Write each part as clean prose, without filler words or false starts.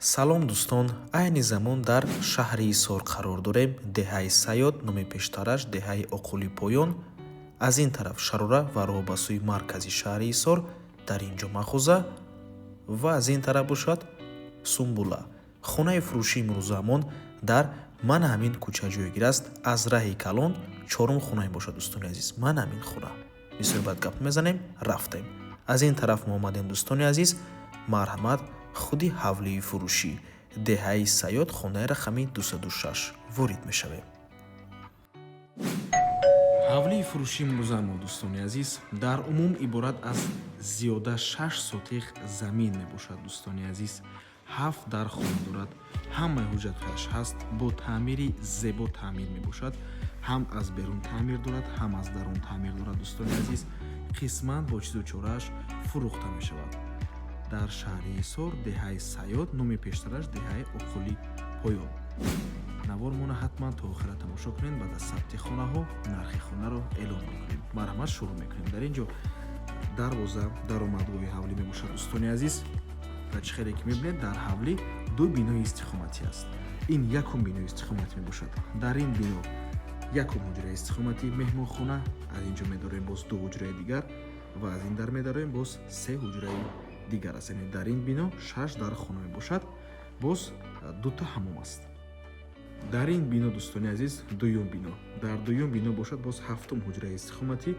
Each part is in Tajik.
Салом, дӯстон! Айни замон дар шаҳри Ҳисор қарор дорем. Деҳаи Саёд, номи пештараш деҳаи Оқули Поён. Аз ин тараф шарора ва роҳ ба сӯи маркази шаҳри Ҳисор, дар ин ҷо мағоза ва аз ин тараф бошад Сумбула. Хонаи фурӯшии имрӯзаамон дар мана ҳамин кӯча ҷойгир аст. Аз раҳи калон чорум хона мебошад, дӯстони азиз. Мана ҳамин хона. Бисёр бад гап мезанем, рафтем. Аз ин тараф мо омадем, дӯстони азиз. Марҳамат, худи ҳавлии фурӯшӣ, деҳаи Саёд, хонаи рақами 206 ворид мешавем. Ҳавлии фурӯшии имрӯзаамон, дӯстони азиз, дар умум иборат аз зиёда 6 сотих замин мебошад, дӯстони азиз. 7 дар хона дорад, ҳамаи ҳуҷҷатҳояш ҳаст, бо таъмири зебо таъмир мебошад, ҳам аз берун таъмир дорад, ҳам аз дарун таъмир дорад, дӯстони азиз. Қисман бо чизу чорааш фурӯхта мешавад. Дар шаҳри Ҳисор, деҳаи Саёд, номи пештараш деҳаи Оқули Поён. Навормона ҳатман то охира тамошо кунед. Баъд аз сабти хонаҳо нархи хонаро эълон мекунем. Марҳамат, шурӯъ мекунем. Дар ин ҷо дарвоза, даромадгоҳи ҳавлӣ мебошад, дӯстони азиз. Ва чӣ хеле ки мебинед, дар ҳавлӣ ду бинои истиқоматӣ аст. Ин якум бинои истиқоматӣ мебошад. Дар ин бино якум ҳуҷраи истиқоматӣ, меҳмонхона, аз ин ҷо медорем боз ду ҳуҷраи дигар ва аз ин дар медорем боз се ҳуҷраи дигар аст. Яъне дар ин бино 6 дар хона мебошад, боз дута ҳамом аст. Дар ин бино, дӯстони азиз, дуюм бино. Дар дуюм бино бошад боз ҳафтум ҳуҷраи истиқоматӣ,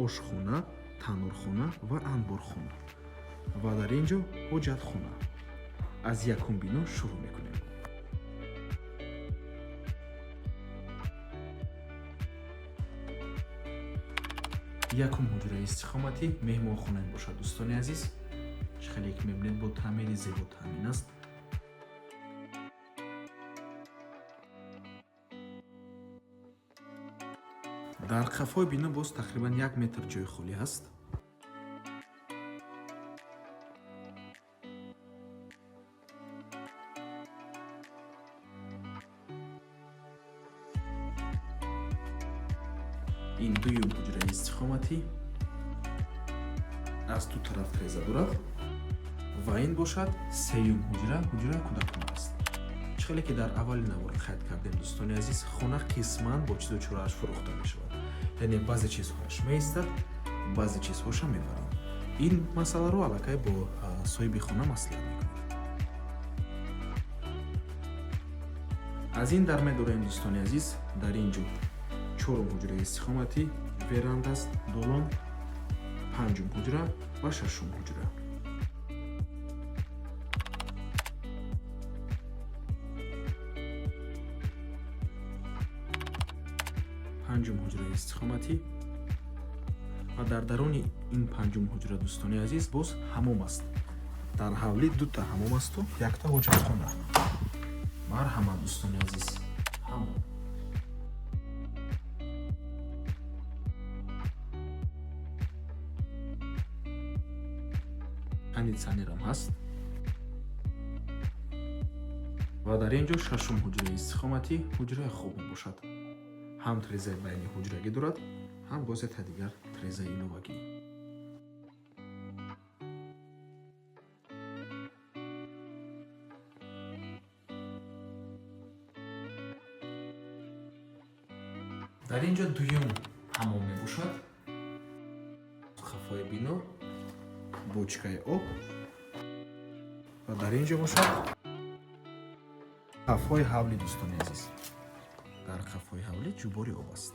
ошхона, таннурхона ва анборхона ва дар ин ҷо ҳоҷатхона. Аз якум бино шурӯъ мекунем. Якум ҳуҷраи истиқоматӣ, меҳмонхона мебошад, дӯстони азиз. Чӣ хеле ки мебинед, бо таъмири зебо таъмин аст. Дар қафои бино боз тақрибан 1 метр ҷои холӣ ҳаст. Ин дуюм ҳуҷраи истиқоматӣ, аз ду тараф треза дорад ва ин бошад сеюм ҳуҷра, ҳуҷраи кӯдакона аст. Чӣ хеле ки дар аввали навор қайд кардем, дӯстони азиз, хона қисман бо чизу чорааш фурӯхта мешавад. Яъне баъзе чизҳояш меистад, баъзе чизҳоша мебаранд. Ин масъаларо аллакай бо соҳиби хона маслиҳат мекунед. Аз ин дар медорем, дӯстони азиз, дар ин ҷо чорум ҳуҷраи истиқоматӣ, веранда аст, долон, панҷум ҳуҷра ва шашум ҳуҷра. Панҷум ҳуҷраи истиқоматӣ ва дар даруни ин панҷум ҳуҷра, дӯстони азиз, боз ҳамом аст. Дар ҳавлӣ дута ҳамом асту якта ҳоҷатхона. Марҳамат, дӯстони азиз, ҳамом. Кондитсионерам ҳаст. Ва дар ин ҷо шашум ҳуҷраи истиқоматӣ, ҳуҷраи хоб мебошад. Ҳам трезаи байни ҳуҷрагӣ дорад, ҳам боз якта дигар трезаи иловагӣ. Дар ин ҷо дуюм ҳамом мебошад. Қафои бино бочкаи об ва дар ин ҷо бошад қафои ҳавлӣ, дӯстони азиз. Дар қафои ҳавлӣ ҷубори об аст.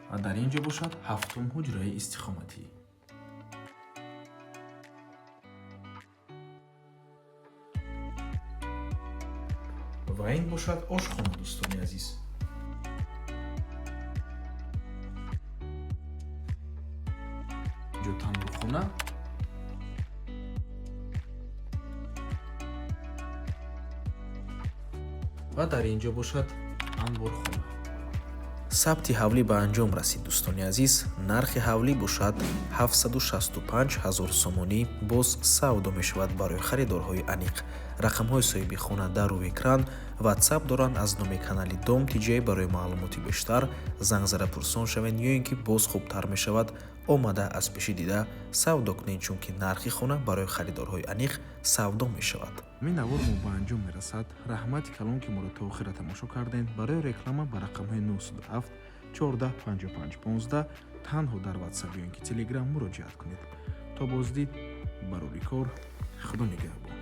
Ва дар ин ҷо бошад ҳафтум ҳуҷраи истиқоматӣ. Ва ин бошад ошхона, дӯстони азиз. Ҷо таннурхона ва дар ин ҷо бошад анборхона. Сабти ҳавлӣ ба анҷом расид, дӯстони азиз. Нархи ҳавлӣ бошад 765 ҳазор сомонӣ, боз савдо мешавад барои харидорҳои аниқ. Рақамҳои соҳиби хона дар рӯи экран, WhatsApp доранд аз номи канали Дом TJ. Барои маълумоти бештар занг зада пурсон шавед ё ин ки боз хубтар мешавад Омада, аз пешӣ дида савдо кунед, чунки нархи хона барои харидорҳои аниқ савдо мешавад. Ҳамин навор мо ба анҷом мерасад. Раҳмати калон, ки моро то охира тамошо кардем. Барои реклама ба рақамҳои 97 14 55 15 танҳо дар Ватсап ё ин ки Телеграм муроҷиат кунед. То боздид, барори кор, Худо нигаҳбон.